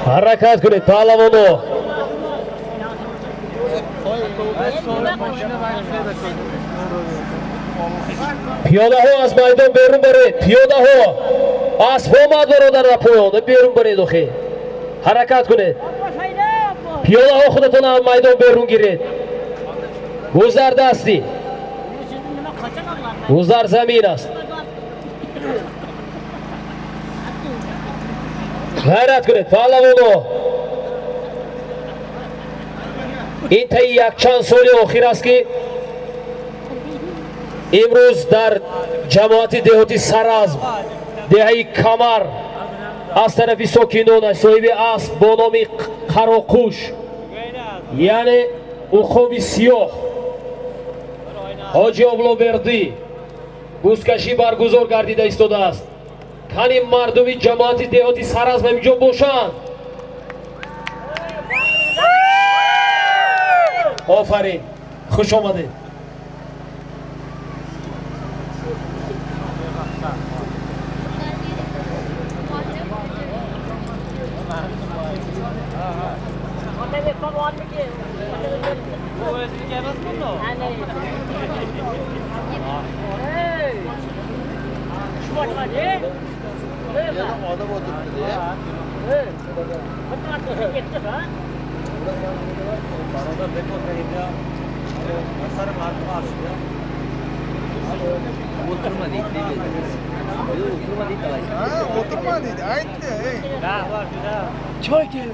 Ҳаракат кунед, паҳлавоно. Пиёдаҳо аз майдон берун баред, пиёдаҳо. Аспҳо омад, бародар, ба поён берун баред. Охи, ҳаракат кунед, пиёдаҳо, худатон аз майдон берун гиред. Гузар дастӣ, гузар замин аст. Ғайрат кунед, паҳлавоно. Ин таи якчанд соли охир аст, ки имрӯз дар ҷамоати деҳоти Саразм, деҳаи Камар, аз тарафи сокинонаш соҳиби асп бо номи Қароқуш, яъне уқоби сиёҳ, Ҳоҷи Обловердӣ бузкашӣ баргузор гардида истодааст. Кани мардуми ҷамоати деҳоти Саразм ҳаминҷо бошанд. Офарин, хуш омадед.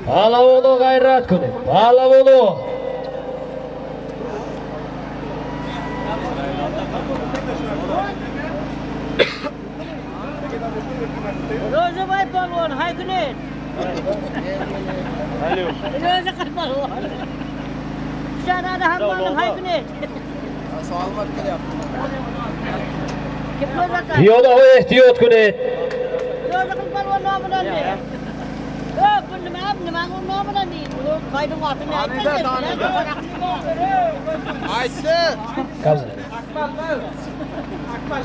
Паҳлавоно, ғайрат кунед, паҳлавоно. Розыбай палвон, hay кунед. Розы қил палвон. Шарада ҳаммони hay кунед. Пиёдаҳо, эҳтиёт кунед. Розы қил палвон nomidan ne? Bu nima, nima u nomidan ne? Uni toyning otini aytdi. Aytdi.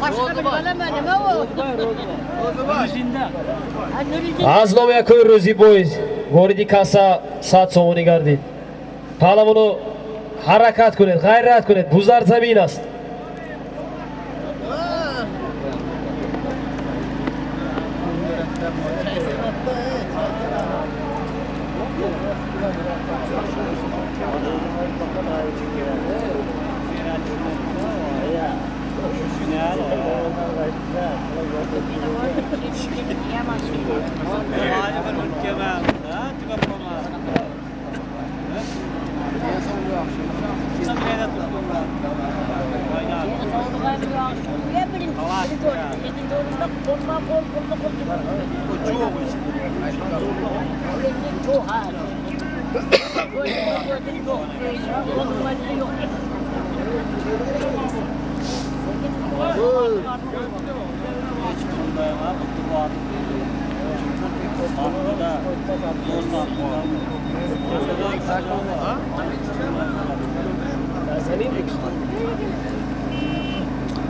Boshqa bir bilaman, nima u? Ha, Nuriddin. Аз номи якои Рӯзибой вориди касса 100 сомонӣ гардид. Паҳлавоно, ҳаракат кунед, ғайрат кунед, бузар замин аст.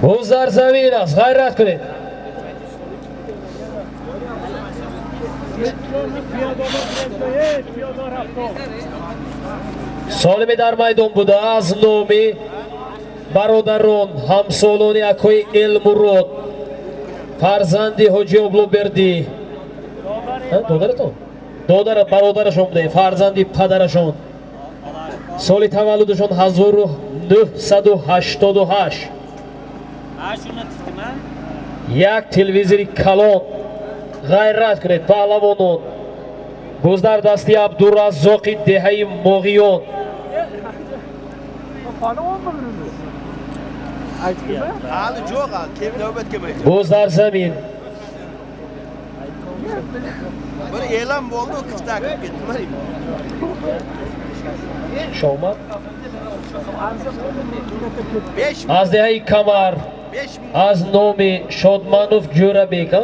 Бузар замин аст, ғайрат кунед. Солими дар майдон буда, аз номи бародарон, ҳамсолони акои Элмурод, фарзанди Ҳоҷи Облубердӣ, додаратон, додара, бародарашон буда, фарзанди падарашон, соли таваллудашон 1988, як телевизори калон. Ғайрат кунед, паҳлавонон. Буздар дасти Абдураззоқи деҳаи Моғиён. Hali yo'q, hali kelib navbat kelmaydi. Буздар замин. Bir e'lon bo'ldi, u kifta kirib ketdi. Mana. Шомад. 5 Аз деҳаи Камар. Аз номи Шодманов Ҷӯрабека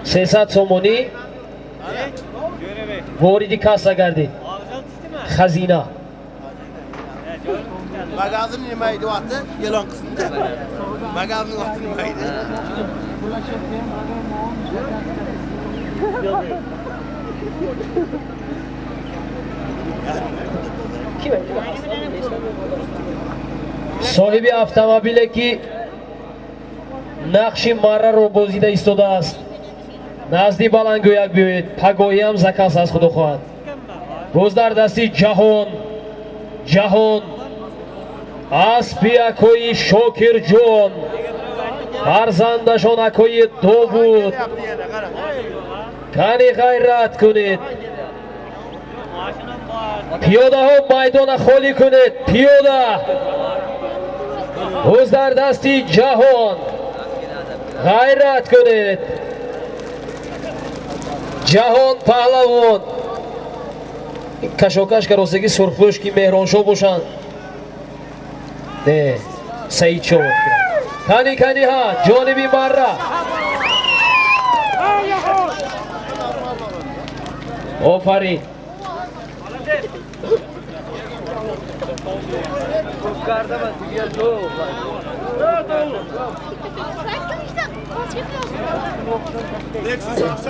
300 сомонӣ вориди касса гардид. Хазина. Magazin nima edi oti? E'lon qilsin-da. Magazinning oti nima edi? Соҳиби автомобиле ки нақши марраро бозида истодааст, назди баландгӯяк биёед. Пагоҳиам заказ аст, худо хоҳад. Боз дар дасти Ҷаҳон, Ҷаҳон, аспи акои Шокирҷон, фарзандашон акои Довуд. Кани, ғайрат кунед, пиёдаҳо, майдона холӣ кунед, пиёда. Боз дар дасти Ҷаҳон, ғайрат кунед. Ҷаҳон паҳлавон. Кашокаш каросаги сурхпӯш ки Меҳроншо бошанд, не, Саидшо. Кани, кани, ҳа, ҷониби марра. Офарин.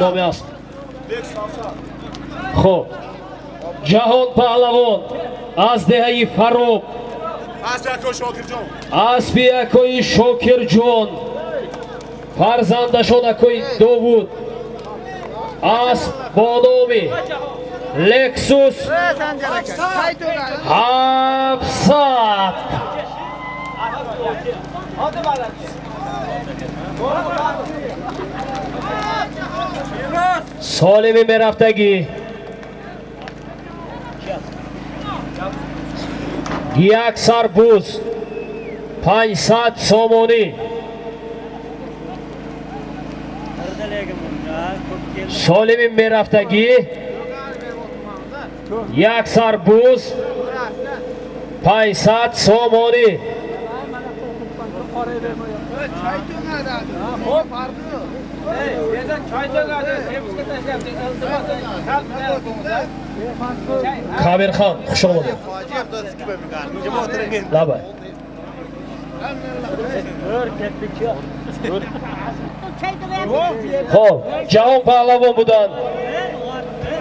Номи аст. Хуб, Ҷаҳон паҳлавон аз деҳаи Фароб, аспи акои Шокирҷон, фарзандашон акои Довуд, асп бо номи Лексус 700. Солими мерафтагӣ, як сарбуз, 500 сомонӣ. Солими мерафтагӣ, як сарбуз, 500 сомонӣ. Кабирхан, хуш омадед. Лабай. Хоб, Ҷаҳон паҳлавон буданд.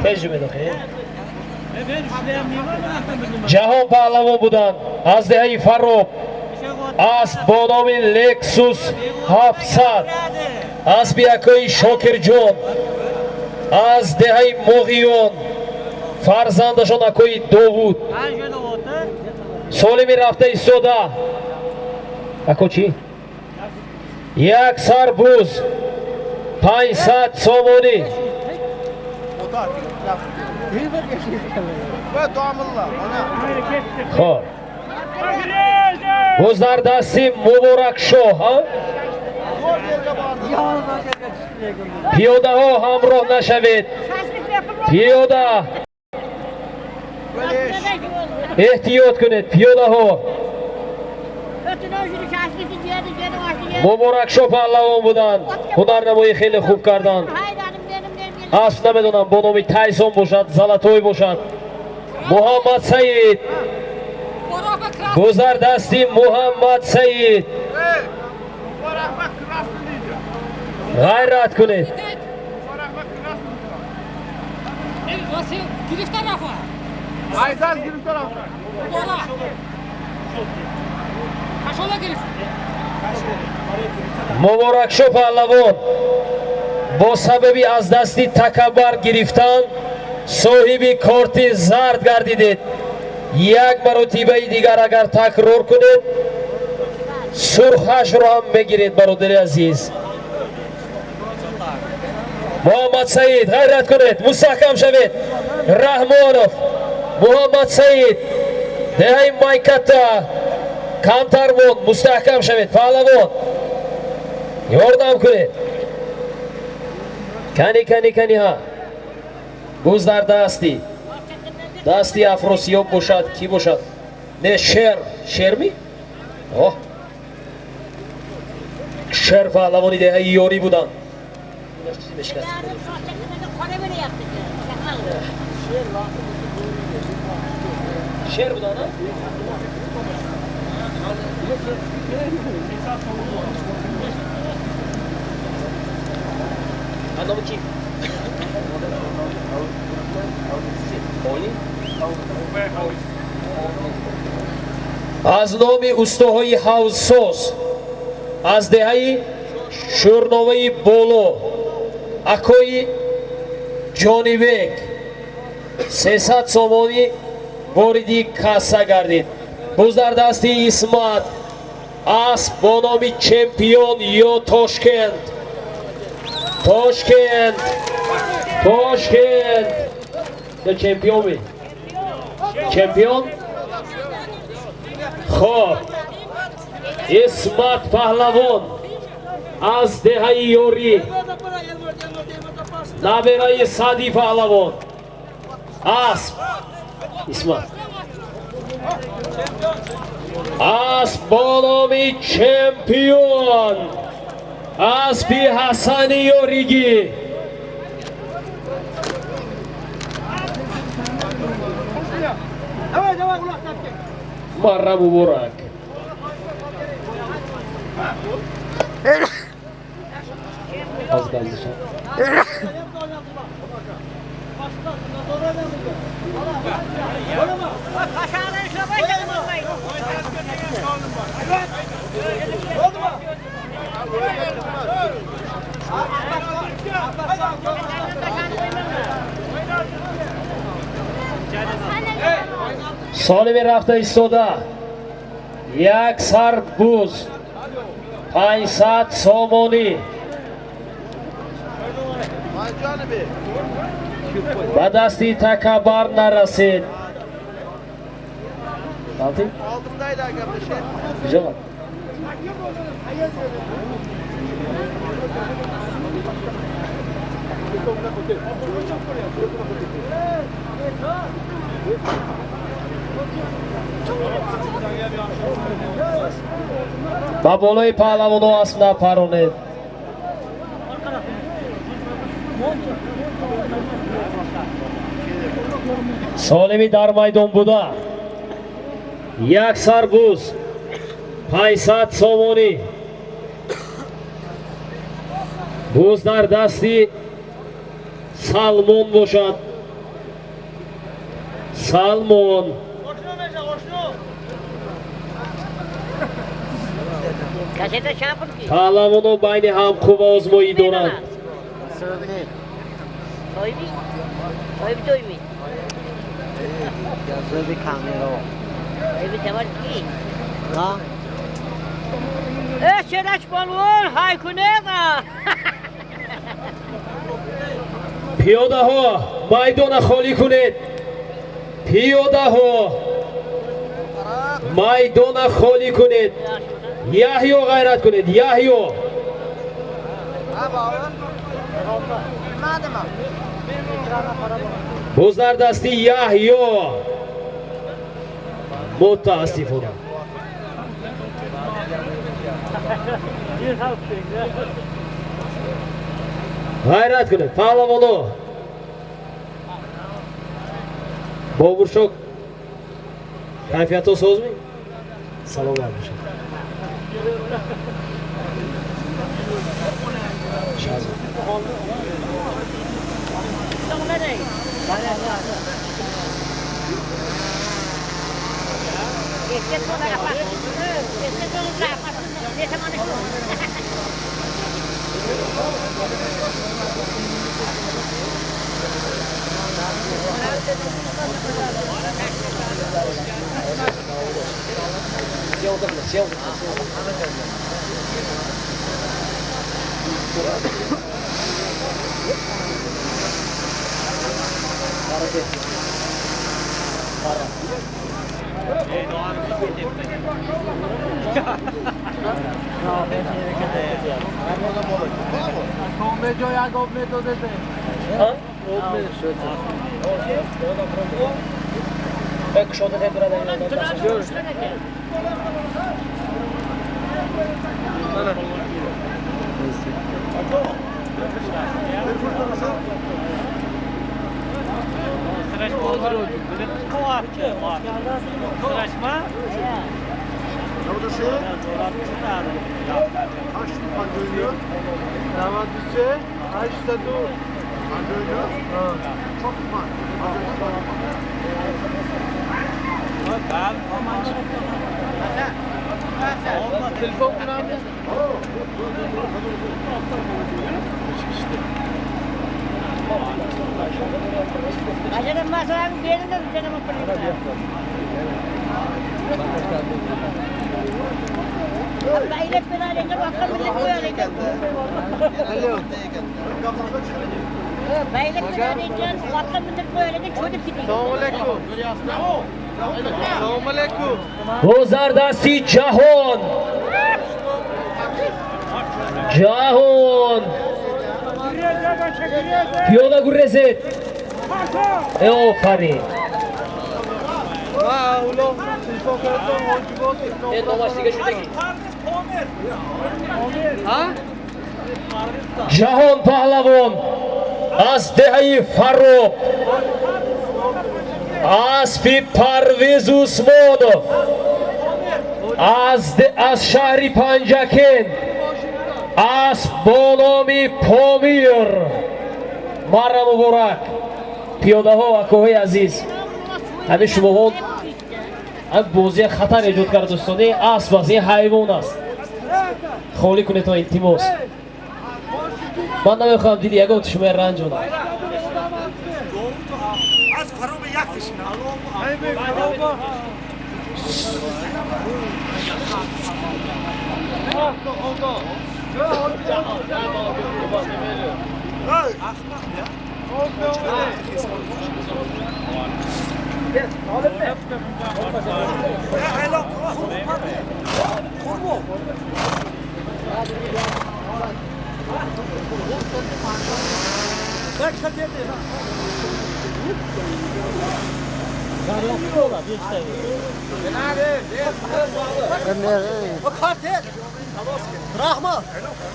Тез медохе. Ҷаҳон паҳлавон буданд аз деҳаи Фароб, асп бо номи Лексус 700, аспи акои Шокирҷон аз деҳаи Моғиён, фарзандашон акои Довуд. Солими рафта истода, ако чӣ? Як сарбуз, 500 сомонӣ. Хоб, боз дар дасти Муборакшоҳ. Пиёдаҳо, ҳамроҳ нашавед, пиёда, эҳтиёт кунед, пиёдаҳо. Муборакшо паҳлавон буданд, ҳунарнамоӣ хеле хуб карданд. Асп намедонам, бо номи Тайсон бошад, Золотой бошад. Муҳаммад Саид, гузар дасти Муҳаммад Саид. Ғайрат кунед. Муборакшо паҳлавон бо сабаби аз дасти такаббар гирифтан соҳиби корти зард гардидед. Як маротибаи дигар агар такрор кунед, сурхашро ҳам мегиред, бародари азиз. Муҳаммад Саид, ғайрат кунед, мустаҳкам шавед. Раҳмонов Муҳаммад Саид, деҳаи Майката. Камтар монд, мустаҳкам шавед, паҳлавон, ёрдам кунед. Кани, кани, кани, ҳа, буз дар дасти Афросиёб бошад, кӣ бошад? Не, шер, шерми? Оҳ. Шер паҳлавони деҳаи Ёрӣ буданд. Шер буданд? Номи ки? Аз номи устоҳои ҳавзсоз аз деҳаи Шӯрноваи Боло акои Ҷонибек 300 сомонӣ вориди касса гардид. Буз дар дасти Исмат, асп бо номи Чемпион ё Тошкент. Тошкент, Тошкент ё чемпион ми? Чемпион? Хоб, Исмат паҳлавон аз деҳаи Ёрӣ, набераи Сади паҳлавон, асп Исмат, асп бо номи Чемпион, аспи Ҳасани Ёригӣ. Марра муборак. Солими рафта истода як сар буз 500 сомонӣ ба дасти такабар нарасид. Ба болои паҳлавоно асп напаронед. Солими дар майдон буда як сар буз 500 сомонӣ. Буз дар дасти Салмон бошад. Салмон. Паҳлавоно байни ҳам қувваозмоӣ доранд. Пиёдаҳо майдона холӣ кунед. Пиёдаҳо майдона холӣ кунед. Яҳё ғайрат кунед. Яҳё. Буз дар дасти Яҳё. Мутаассифона. Ғайрат кунед паҳлавоно. Бобуршок кайфиятҳо созмӣ? Саломат бошед. Гузардасти ҷаҳон, ҷаҳон, пиёда гурезед. Офарин. Ҷаҳон паҳлавон аз деҳаи Фарроб, аспи Парвиз Усмонов аз шаҳри Панҷакент, асп бо номи Помир. Марра муборак, пиёдаҳо, акоҳои азиз. Ҳамин шумоҳо бозия хатар эҷод кард, дӯстон. Ин асп аст, ин ҳайвон аст. Холӣ кунед то, илтимос. Ман намехоҳам диди ягон шумоя ранҷонам.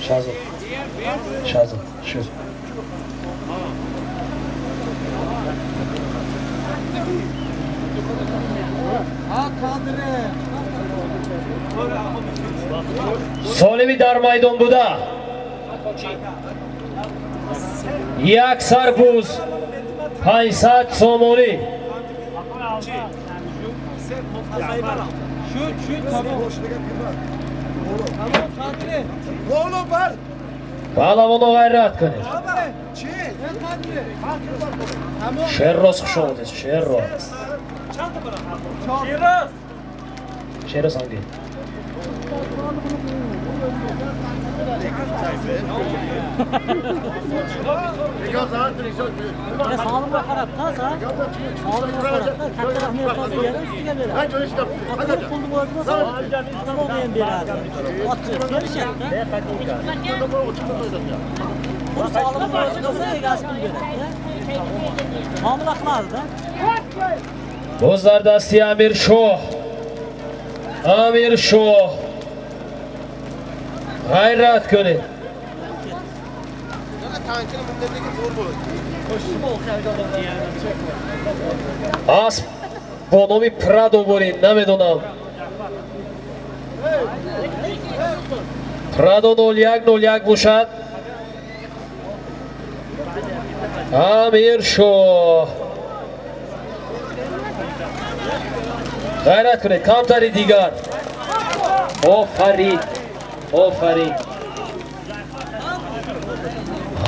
Шазо, Шазо, шуд. Солими дар майдон буда як сарбуз 500 сомонӣ. Паҳлавоно, ғайрат кунед. Шерроз, хуш омадед. Шерроз, Шерроз ҳамги. Sog'lig'imga qarab qolsa, sog'lig'imga qarab katta rahmat qolsa, yana ustiga beradi. Pulni o'zi bo'lsa, sovg'a ham beradi. Otchi berishadi. Pul sog'lig'im o'zi bo'lsa, egasi pul beradi. Muomala qiladi-da. Боз дар дасти Амиршоҳ, Амиршоҳ, ғайрат кунед. Tankini bundan zo'r bo'ladi. Асп бо номи Прадо бурид, намедонам, Прадо 0101 бошад. Амиршоҳ, ғайрат кунед, камтари дигар. Офарин, офарин.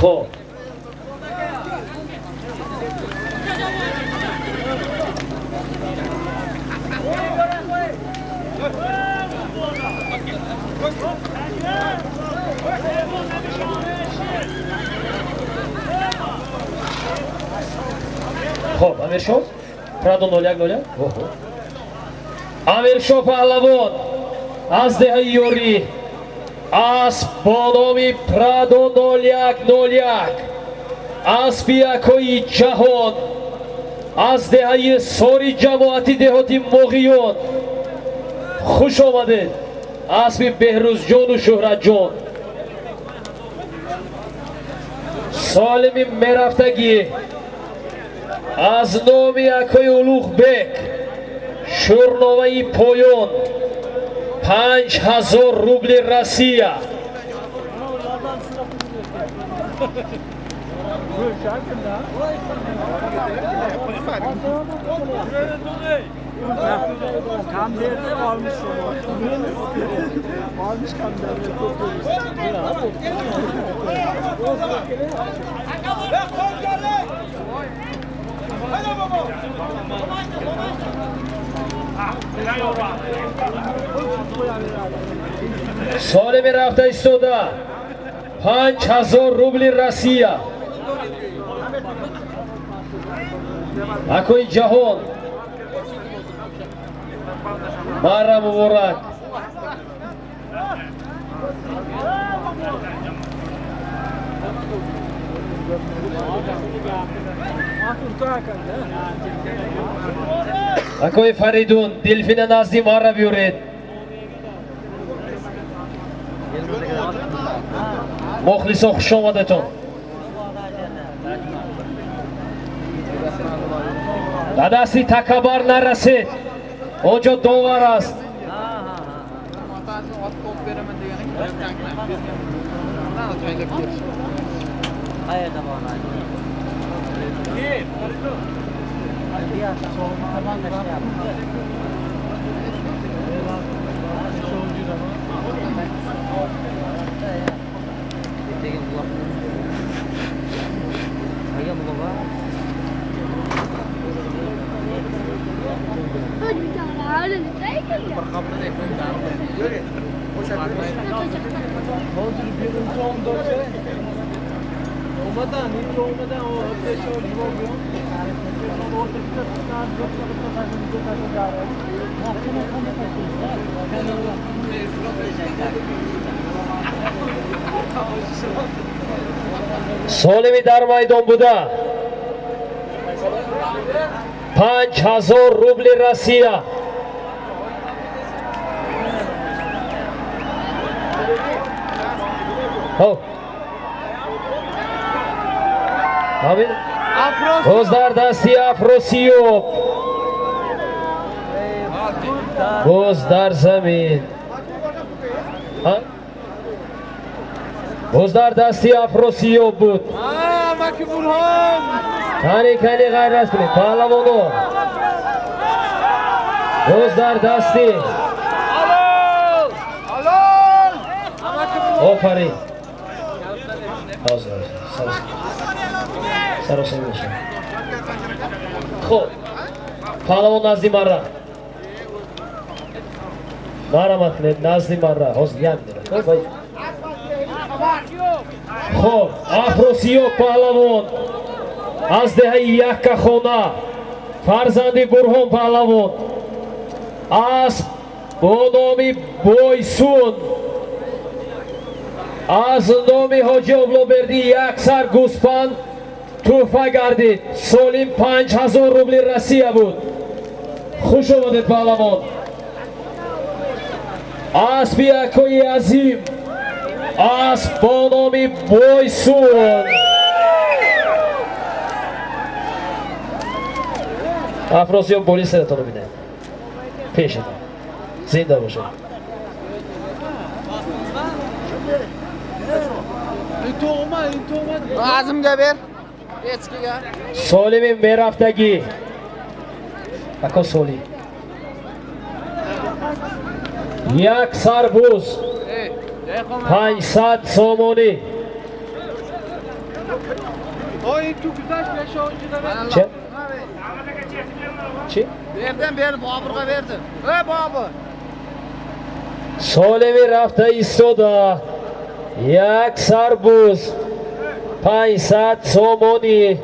Хоб, хоб, Амиршоҳ, Прадо 0101. Амиршоҳ паҳлавон аз деҳаи Ёрӣ, асп бо номи Прадо 0101, аспи якои ҷаҳон аз деҳаи Сори, ҷамоати деҳоти Моғиён. Хуш омадед, аспи Беҳрӯзҷону Шӯҳратҷон. Солими мерафтагӣ. Аз номи акои Улуғбек Шӯрноваи поён 5000 рубли Россия. Солими рафта истода 5000 рубли Россия. Акои Ҷаҳон, мара муборак. Акои Фаридун, дилфина назди мара биёред. Мухлисо, хуш омадетон. Ба дасти такабар нарасед, онҷо довар аст. Солими дар майдон буда 5000 рубли Россия. Боз дар дасти Афросиёб, боз дар замин, боз дар дасти Афросиёб буд. Кани, кани, ғайрат кунед, паҳлавоно. Боз дар дасти, офарин. Саросим мешавад. Хуб, паҳлавон назди мара марамат кунед, назди мара. Ҳозир як дақиқа. Хуб, Афросиёб паҳлавон аз деҳаи Яккахона, фарзанди Бурҳон паҳлавон, асп бо номи Бойсун, аз номи Ҳоҷи Облобердӣ як сар гӯспанд тӯҳфа гардид. Солим 5000 рубли Россия буд. Хуш омадед, паҳлавон. Аспи акои Азим, асп бо номи Бойсун. Афросиёб, боли саратонро бинед пешатон. Зинда бошед. Azimga ber. Echkiga. Солими мерафтагӣ, ако Солим, як сарбуз 500 сомонӣ. Че? Чи? Berdim, berdim, Boburga berdim. Ey Bobur. Солими рафта истода, як сарбуз 500 сомонӣ.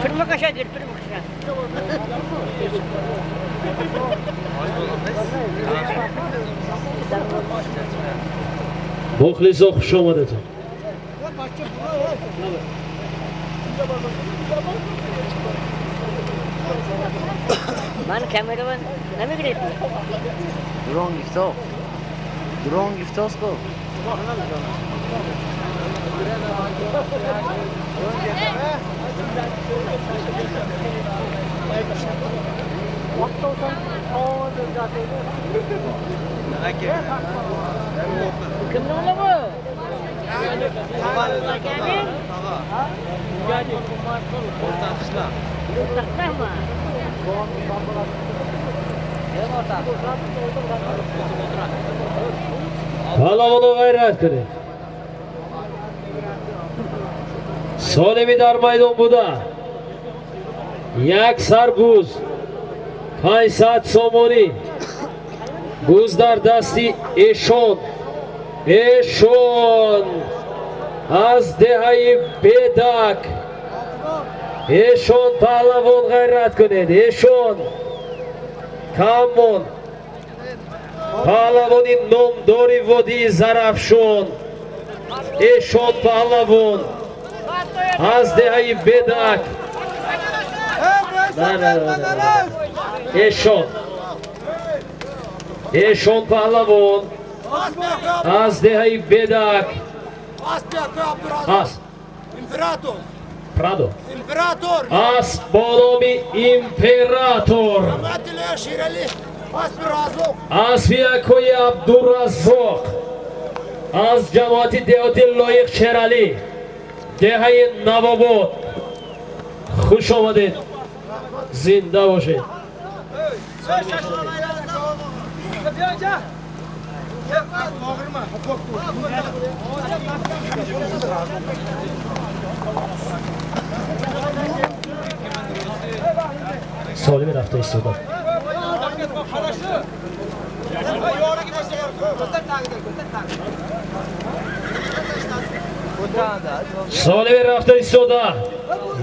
Turma kaşa dir, turma kaşa. Мухлисо, хуш омадетон. Man kameraman namigirib. Drone giftos. Drone giftos ko. Kimni o'g'li bu? O'rtaqmi? Паҳлавоно, ғайрат кунед. Солими дар майдон буда, як сар буз, 500 сомонӣ. Буз дар дасти эшон, эшон аз деҳаи Бедак. Эшон паҳлавон, ғайрат кунед. Эшон камон паҳлавони номдори водии Зарафшон. Эшон паҳлавон аз деҳаи Бедак. На, на, на, на, на. Эшон, эшон паҳлавон аз деҳаи Бедак аст. Император. Прадо. Император. Асп бо номи Император. Аматиле Ширали. Асп Разок. Аспи акои Абдураззоқ аз ҷамоати деҳоти Лоиқ Шералӣ, деҳаи Навобод. Хуш омадед, зинда бошед. Солими рафта истода. Солими рафта истода,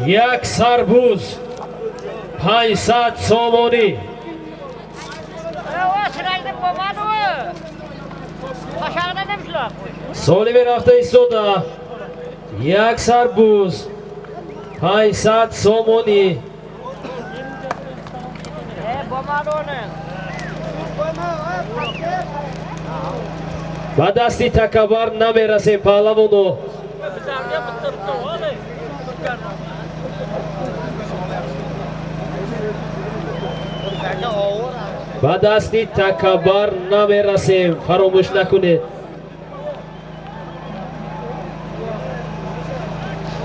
як сарбуз, 500 сомонӣ. O sirayda bo'lmadi u. Qoshog'idan ham shular. Солими рафта истода, як сарбуз, 500 сомонӣ. E, bo'lmadi uni. Ба дасти такабар намерасем, паҳлавоно. Bizlarga bitta bitta olay. Ба дасти такабар намерасем, фаромӯш накунед.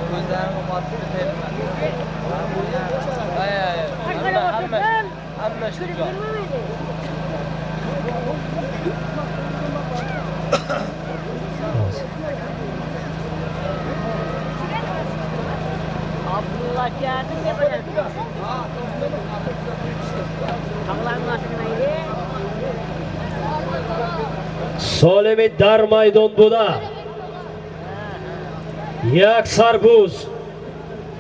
Ko'zlarim otib berman. Hamma hamma shu joy. Abdullah aka deb qo'yadi. Tog'larning oti nima edi? Солими дар майдон буда, як сарбуз,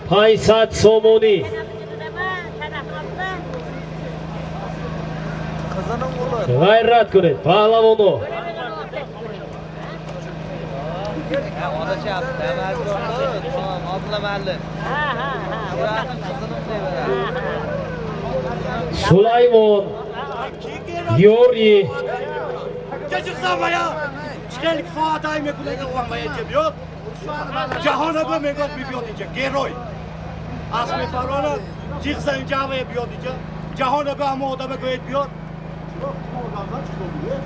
500 сомонӣ. Qizining o'g'li. Ғайрат кунед, паҳлавоно. Ha, Abdullah mahalla. Ha. Ularning qizining deyveradi. Сулаймон Ёри. Чхел хоҳадай мекунад, биёд, ҷаҳона мегӯяд, биёд инҷа, герой асп мепаронад, ҷиғза инҷа, ҳамая биёд инҷа, ҷаҳона ба ҳамо одама гӯед, биёд,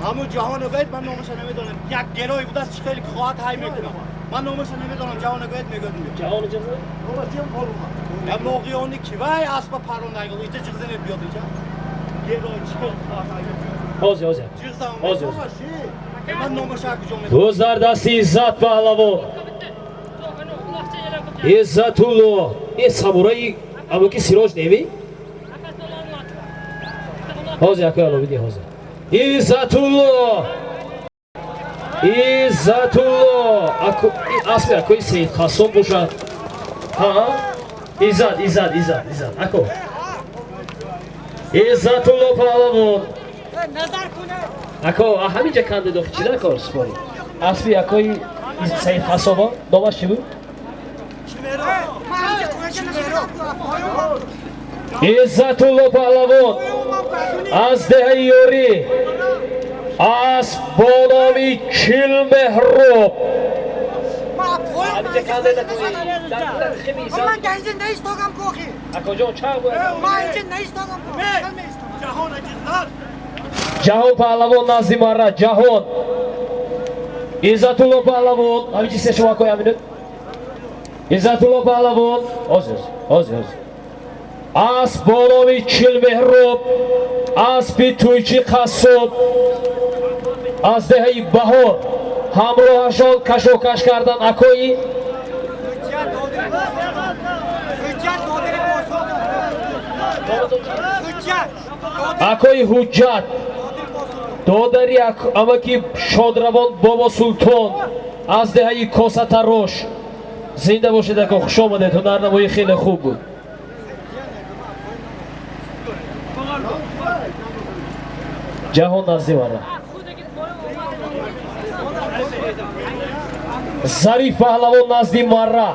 ҳамун ҷаҳона гӯед, ман номаша намедонам, як герой будааст, чӣ хеле хоҳад ҳай мекунам, ман номаша намедонам, ҷаҳона гӯед, мегӯяд. Я моғиони ки вай аспа паронда, инҷа ҷиғзане, биёд инҷа, герой чӣ хеле хоҳад ҳай мекунад. Ҳозир, ҳозир. Ҷиғза. Ҳозир. Ман номаша куҷо медонам? Буз дар дасти Иззат паҳлавон, Иззатулло. Ин самураи амуки Сироҷ неви? Ҳозир, акои Аловиддин, ҳозир. Иззатулло, Иззатулло, аспи акои Сеид Қассом бошад. Ҳа. Иззат, Иззат, Иззат, Иззат. Ако. Иззатулло паҳлавон. Ако, ҳаминҷа канде дохи чӣ дар кор супорӣ? Аспи акои Саид Қассобо, номаш чӣ буд? Иззатулло паҳлавон аз деҳаи Ёрӣ, асп бо номи Чилмеҳроб. Ҷаҳон паҳлавон назди мара, Ҷаҳон. Иззатулло паҳлавон, ҳамин чизе шумо акои ҳаминут. Иззатулло паҳлавон, ҳозир, ҳозир, ҳозир. Асп бо номи Чилмеҳроб, аспи Тӯйчи Қассоб аз деҳаи Баҳор, ҳамроҳашон кашокаш кардан акои акои Ҳуҷҷат, додари амаки шодравон Бобо Султон аз деҳаи Косатарош. Зинда бошед ако, хуш омадед, ҳунарнамоӣ хеле хуб буд. Ҷаҳон назди мара. Зариф паҳлавон назди мара.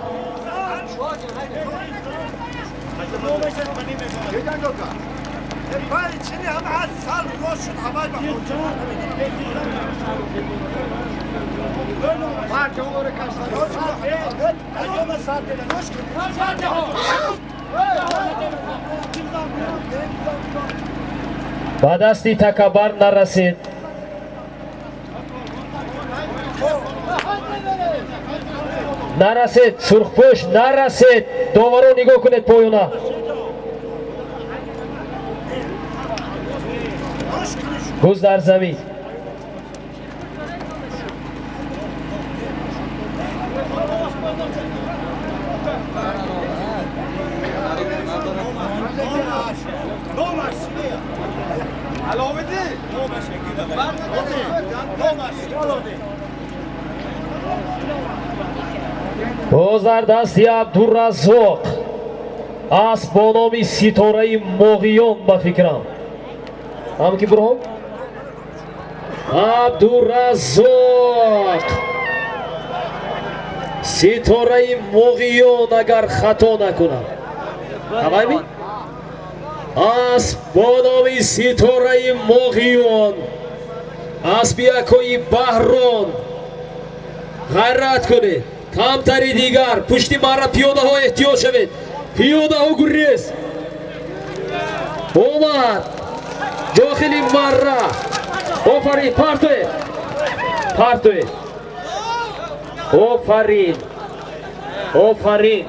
Ба дасти такабар нарасид. Нарасид, сурхпӯш нарасид. Доваро нигоҳ кунед поёна. Гӯз дар замин. Боз дар дасти Абдураззоқ асп бо номи Ситораи Моғиён, ба фикрам. Ҳам ки бурҳон? Абдураззоқ Ситораи Моғиён, агар хато накунам. Ҳамайми? Асп бо номи Ситораи Моғиён, аспи акои Баҳрон. Ғайрат кунед, камтари дигар пушти мара пиёдаҳо эҳтиёт шавед. Пиёдаҳо гурез. Омад дохили марра. Офарин, партоед, партоед. Офарин, офарин.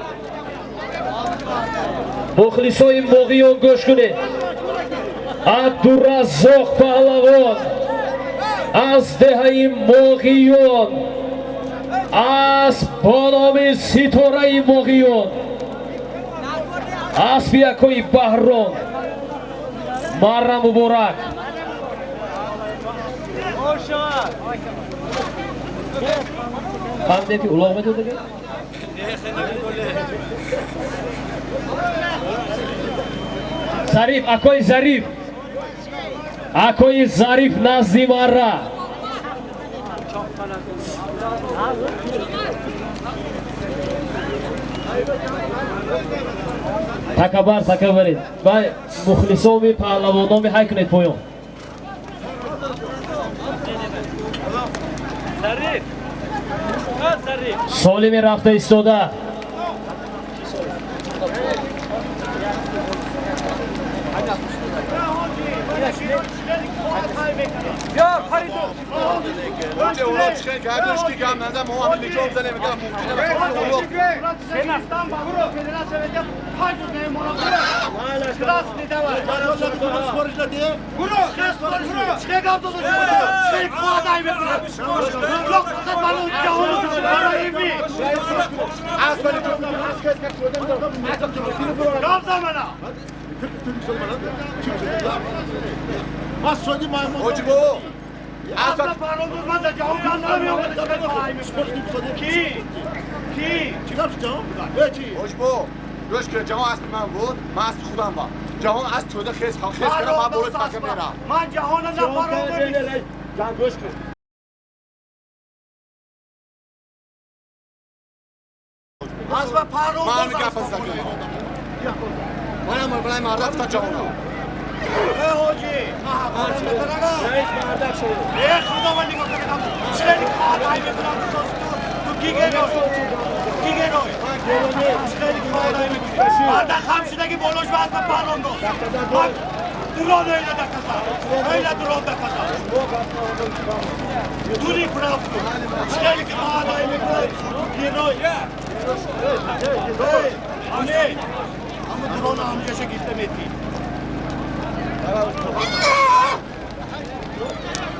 Мухлисои Моғиён гӯш кунед. Абдураззоқ паҳлавон аз деҳаи Моғиён, асп бо номи Ситораи Моғиён, аспи акои Баҳрон. Марра муборак. Фаҳмидем ки улоғ медод дигар? Зариф, акои Зариф, акои Зариф назди марра. Такабар, такабаред. Ва мухлисоми паҳлавономи ҳай кунед поён. Солими рафта истода. Гӯш кунед, ҷаҳон аспи ман буд, ман аспи худам ба. Ҷаҳон аз тӯда хез кардам, ман болои пака мерам. Ман ҷаҳона напарондам. Ҷан гӯш кун. Асба парондоз. Ман гапа задам. Манам балай мардак та ҷаҳона. Эй ҳоҷи, эй худо нигоҳ кунам. Чилени қадай мекунам ту ки герой? Ки герой? Чилени қадай мекунам. Мардак хам шудаги болош ба асба парондоз. Ман дрон ойла доказал. Ойла дрон доказал. Дури правду. Чилени қадай мекунам. Герой. Эй, ами. Аммо дрон амҷаша гифта мети.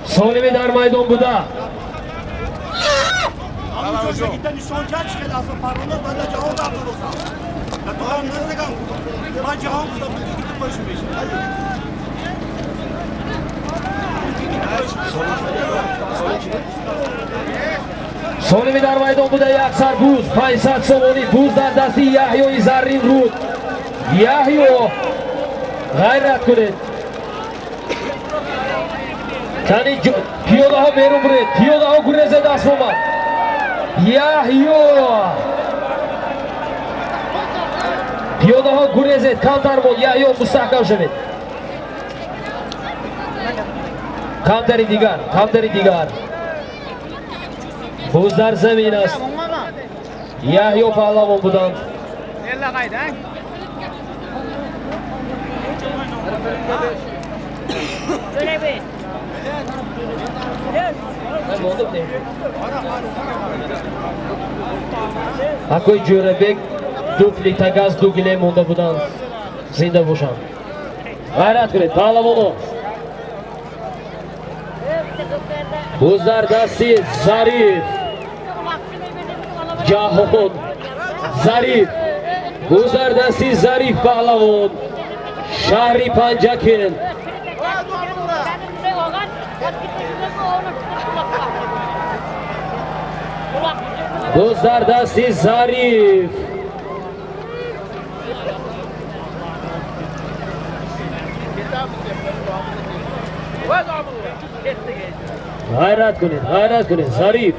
Солими дар майдон буда. Солими дар майдон буда як сар буз 500 сомонӣ буз дар дасти Яҳёи Заррин руд. Яҳё ғайрат кунед. Кани пиёдаҳо берун буред, пиёдаҳо гурезед асп омад. Яҳё пиёдаҳо гурезед, камтар монд. Яҳё мустаҳкам шавед. Камтари дигар, камтари дигар. Буз дар замин аст. Яҳё паҳлавон буданд. Акои Ҷӯрабек ду плитагаз ду гиле монда буданд. Зинда бошанд. Ғайрат кунед, паҳлавоно. Буз дар дасти Зариф. Ҷаҳон Зариф. Буз дар дасти Зариф паҳлавон. Шаҳри Панҷакент. Буз дар дасти Зариф. Ғайрат кунед, ғайрат кунед, Зариф.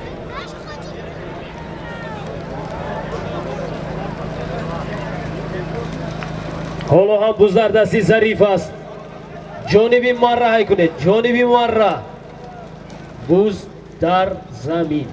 Ҳоло ҳам буз дар дасти Зариф аст. Ҷониби марра ҳай кунед, ҷониби марра. Буз дар замин.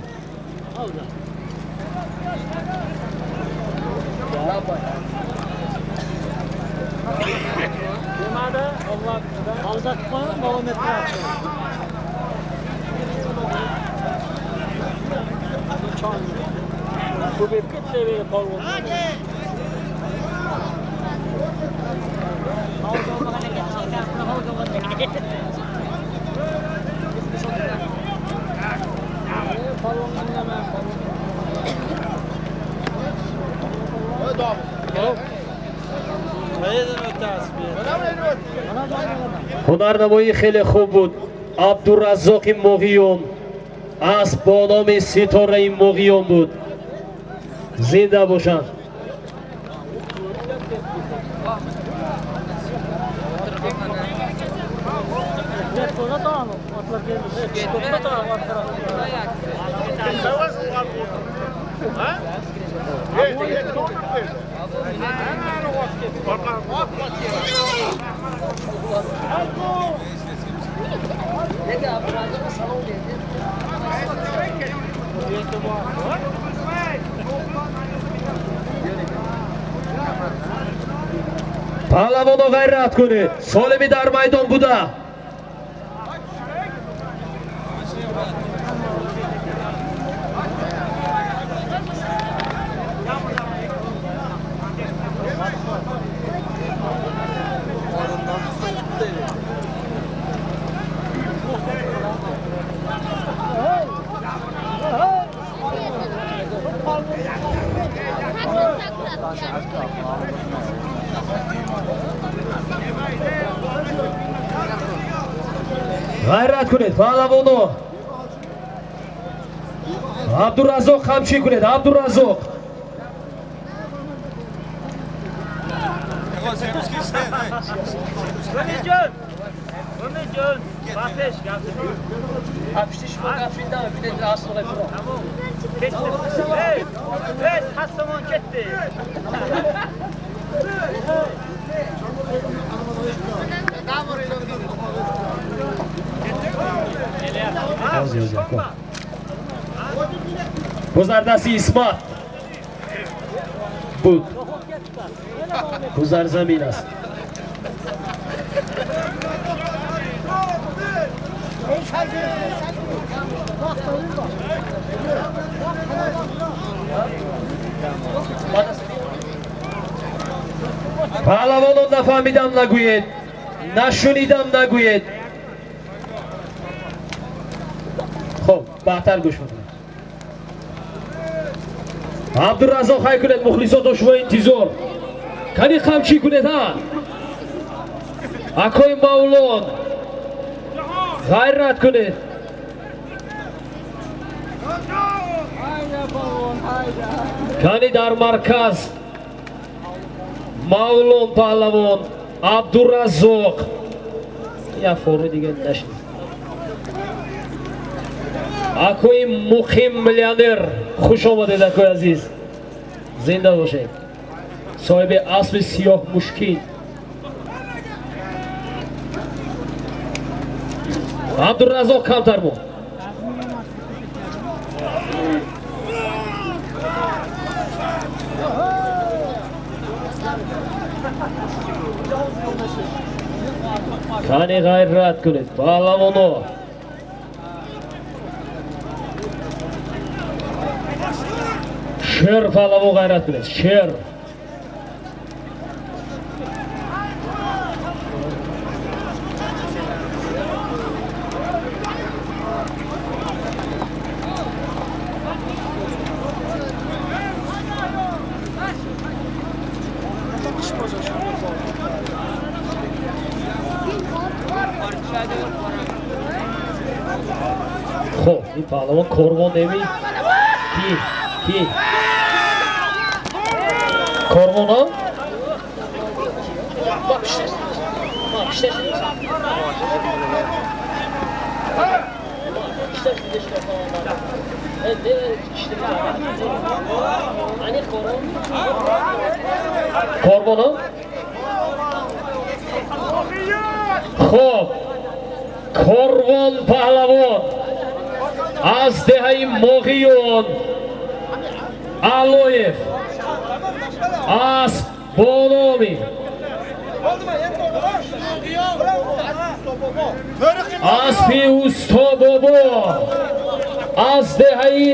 Ҳунарнамоӣ хеле хуб буд. Абдураззоқи Муғиён асп бо номи Ситораи Муғиён буд. Зинда бошанд. Паҳлавоно ғайрат кунед. Солими дар майдон буда. Ғайрат кунед, паҳлавоно. Абдураззоқ қамчӣ кунед, Абдураззоқ. Гузардаси Исмат буд. Гузар замин аст. Паҳлавонон нафаҳмидам нагӯед, нашунидам нагӯед. Хоб, баъдтар гӯш мекунед. Абдураззоқ хай кунед, мухлисото шумо интизор. Кани қамчӣ кунед ҳа. Акои Мавлон ғайрат кунед. Кани дар марказ Мавлон паҳлавон Абдураззоқ. Як форми дига нашид. Акои Муқим миллионер, хуш омадед акои азиз. Зинда бошед. Соҳиби аспи сиёҳ мушкин. Абдураззоқ камтар мон. Кани ғайрат кунед, паҳлавоно. Шер паҳлавон ғайрат кунед, шер. Хоб, ин паҳлавон корвон неми? Ки? Ки? Корвон, а? Корвон, а? Хоб, корвон паҳлавон аз деҳаи Моғиён Алоев асп бо номи аспи Устобобо аз деҳаи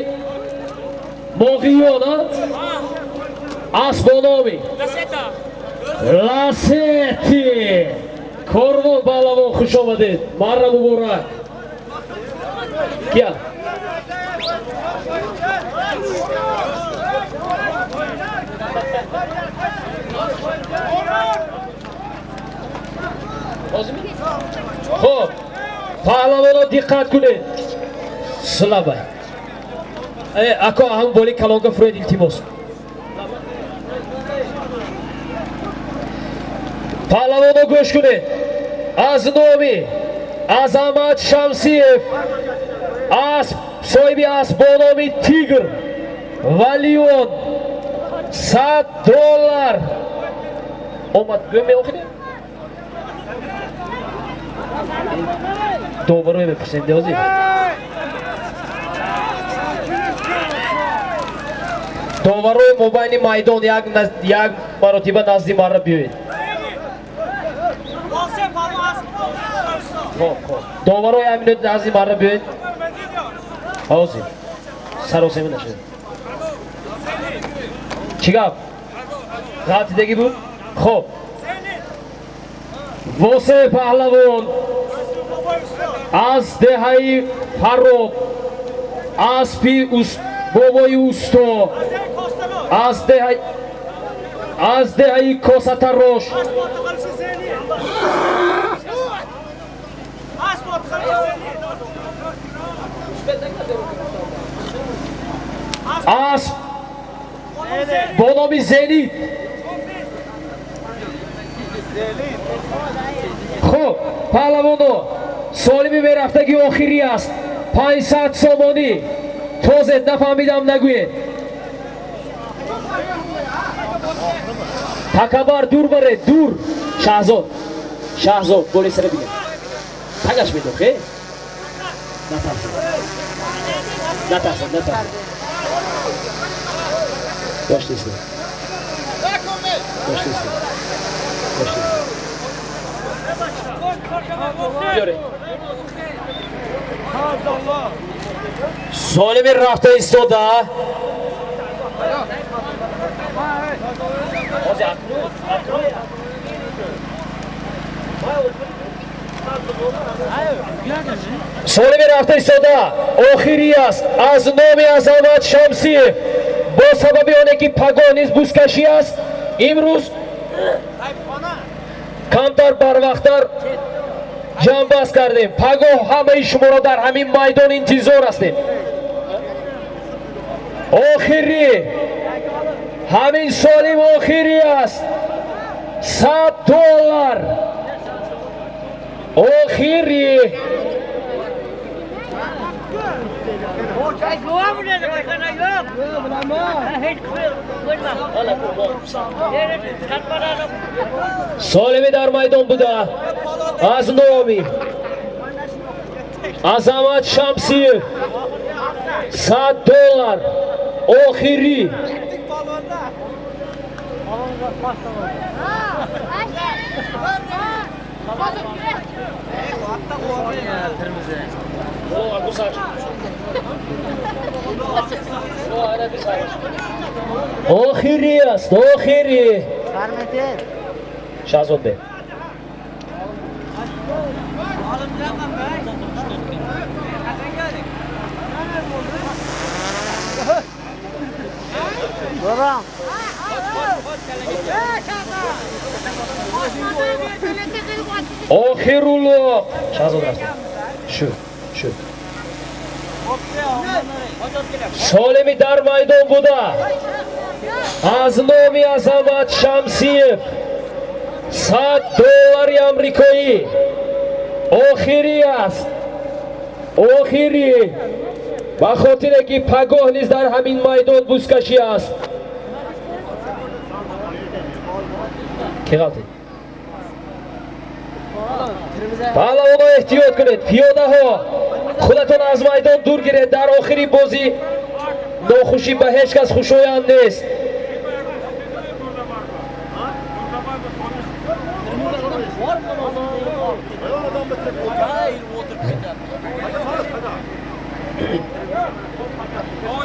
Моғиён асп бо номи Ласети. Корвон паҳлавон, хуш омадед, марра муборак. Кия? Хоб, паҳлавоно диққат кунед. Слабай. Ако ҳам боли калонка фуроед, илтимос. Паҳлавоно гӯш кунед. Аз номи Азамат Шамсиев асп, соҳиби асп бо номи Тигр ва Леон $100 омад. Гӯ меохиде? Доваро мепурсем деози. Доварои мобайни майдон як маротиба назди марра биёед. Доварои ҳамин назди марра биёед. Ҳозир. Саросема нашед. Чӣ гап? Ғалтидагӣ буд? Хоб. Восе паҳлавон аз деҳаи Фарроб аспи бобои усто аз деҳаи Косатарош асп бо номи Зенит. Хуб, паҳлавоно, солими мерафтагӣ охирӣ аст. 500 сомонӣ. Тозед, нафаҳмидам нагӯед. Такабар дур баред, дур. Шаҳзод, Шаҳзод, болои сара бинед. Тагаш медох, э? Натарсед. Натарсед, натарсед. Доштест. Доштест. Доштест. Биёре. Солими рафта истода. Солими рафта истода охирӣ аст аз номи Азамат Шамсиев. Бо сабаби оне ки пагоҳ низ бузкашӣ аст, имрӯз камтар барвақттар ҷамъбаст кардем. Пагоҳ ҳамаи шуморо дар ҳамин майдон интизор ҳастем. Охирӣ, ҳамин солим охирӣ аст. $100 охирӣ. Солими дар майдон буда аз номи Азамат Шамсиев $100 охирӣ. Охирӣ аст, охирӣ. Шаҳзод бе. Охирулло. Шаҳзод рафта. Шу, шу. Солими дар майдон буда аз номи Азамат Шамсиев $100 амрикоӣ охирӣ аст. Охирӣ. Ба хотире ки пагоҳ низ дар ҳамин майдон бузкашӣ аст. Ки ғалтид? Паҳлавоно эҳтиёт кунед, пиёдаҳо худатон аз майдон дур гиред. Дар охири бозӣ нохушӣ ба ҳеҷ кас хушоянд нест.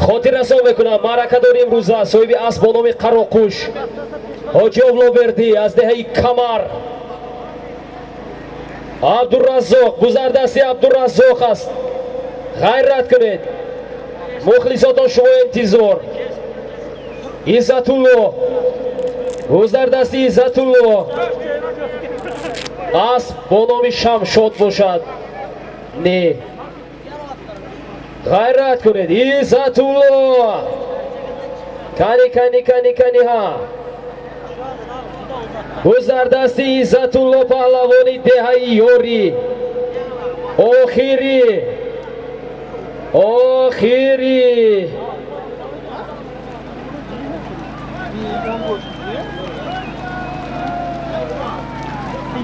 Хотиррасон мекунам, маъракадори имрӯза соҳиби асп бо номи Қароқуш Ҳоҷи Овловердӣ аз деҳаи Камар Абдураззоқ, гузардасти Абдураззоқ аст. Ғайрат кунед, мухлисотон шумо интизор. Иззатулло, гузардасти Иззатулло асп бо номи Шамшод бошад. Не, ғайрат кунед. Иззатулло, кани кани кани кани ҳа. Гузардасти Иззатулло паҳлавони деҳаи Ёрӣ. Охирӣ, охирӣ.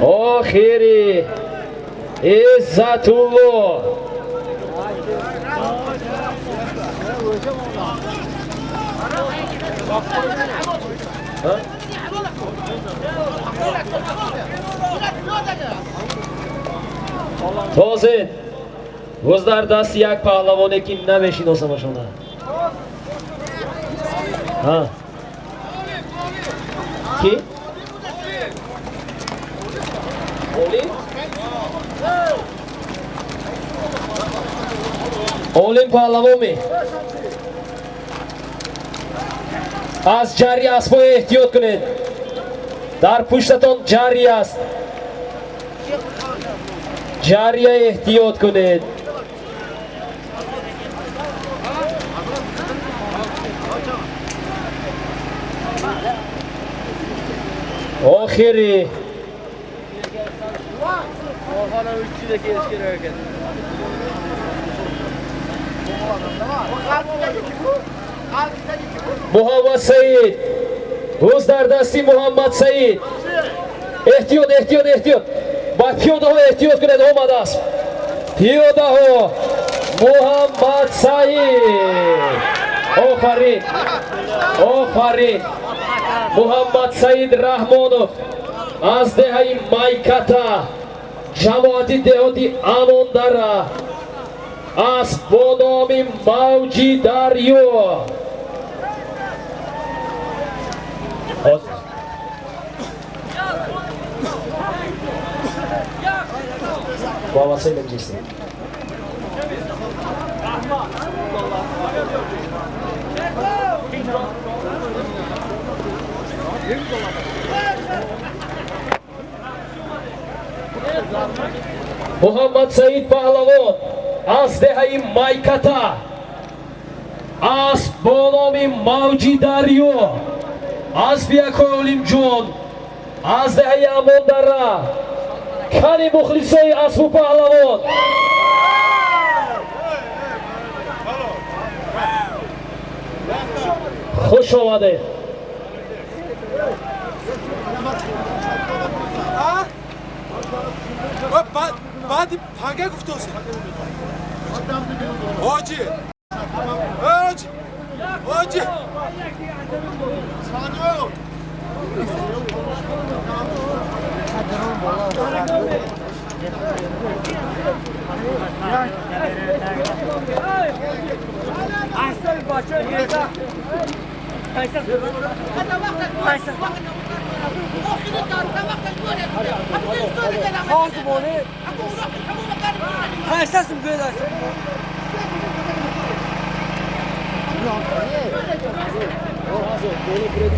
Охирӣ Иззатулло. Тозед, гуз дар дасти як паҳлавоне ки намешиносамашона. Ки? Олим? Олим паҳлавоме. Аз ҷарри аспҳо эҳтиёт кунед. Дар пуштатон ҷарри аст. Ҷаррия эҳтиёт кунед. Охири. Mehmonxona uchida kelish kerak ekan. Муҳаммад Саид. Ҳуз дар дасти Муҳаммад Саид. Эҳтиёт, эҳтиёт, эҳтиёт. Ба пиёдаҳо эҳтиёт кунед, омадааст. Пиёдаҳо Муҳаммад Саид. Офарин. Офарин. Муҳаммад Саид Раҳмонов аз деҳаи Майката, ҷамоати деҳоти Амондара, асп бо номи Мавҷи Дарё. Муҳаммад Саид меҷистем. Муҳаммад Саид Паҳлавон аз деҳаи Майката, асп бо номи Мавҷи Дарё, аспи якои Олимҷон аз деҳаи Амондара. Кани мухлисои аспу паҳлавон? Хуш омадед. Баъди пага гуфтоси. Ҳоҷи. Ҳоҷи. Ҳоҷи.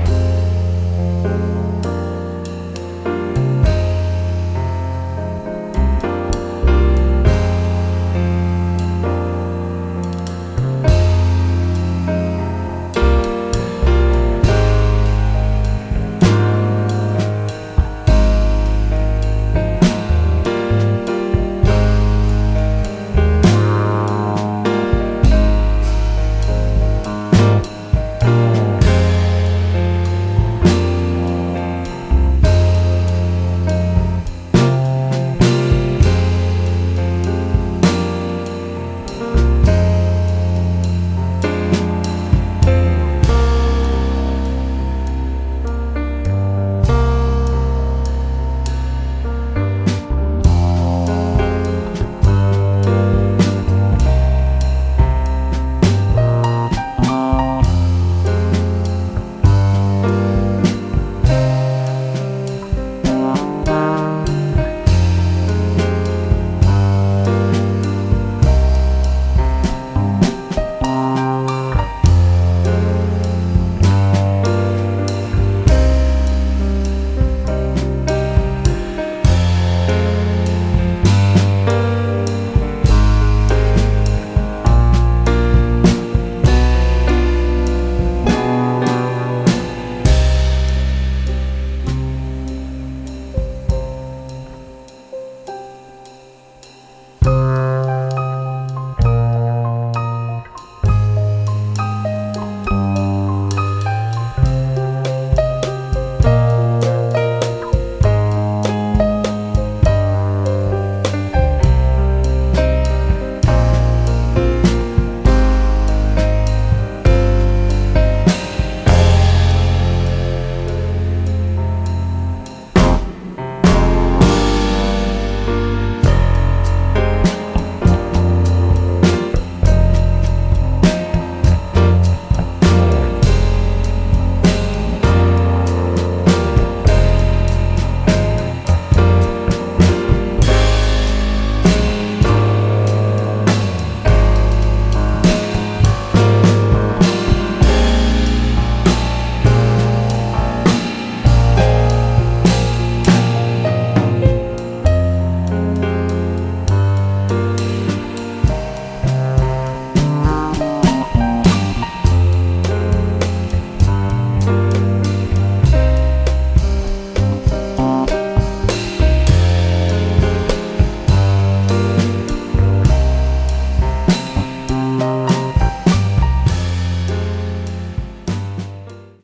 Хуб.